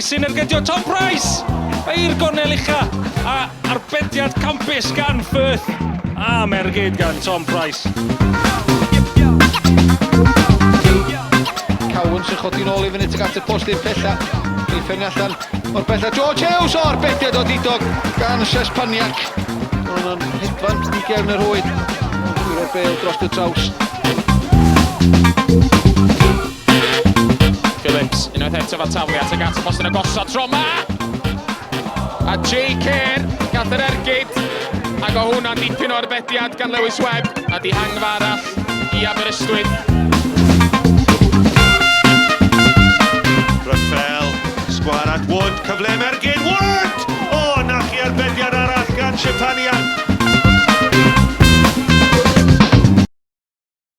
sy'n ergydio Tom Price! I'r gornel ucha a arbediad campus gan Firth a mergyd gan Tom Price. Cowan sy'n chodi nôl i fyny tuag at y postyn pella. Ei phennu allan o'r bella. George Hughes o'r bediad o didog gan Sespaniak. Hwnnw'n hedfan i gefn y rhwyd. O'r bel dros y traws. Phillips, unwaith eto fa tafliad tuag at y postyn agosaf tro 'ma! A Jay Kerr gath yr ergyd, ac o hwnna'n dipyn o arbediad gan Lewis Webb, a dihangfa arall i Aberystwyth. Rafael, sgwar at Wood, cyfle am ergyd, Wood! O, na chi arbediad arall gan Szczepaniak.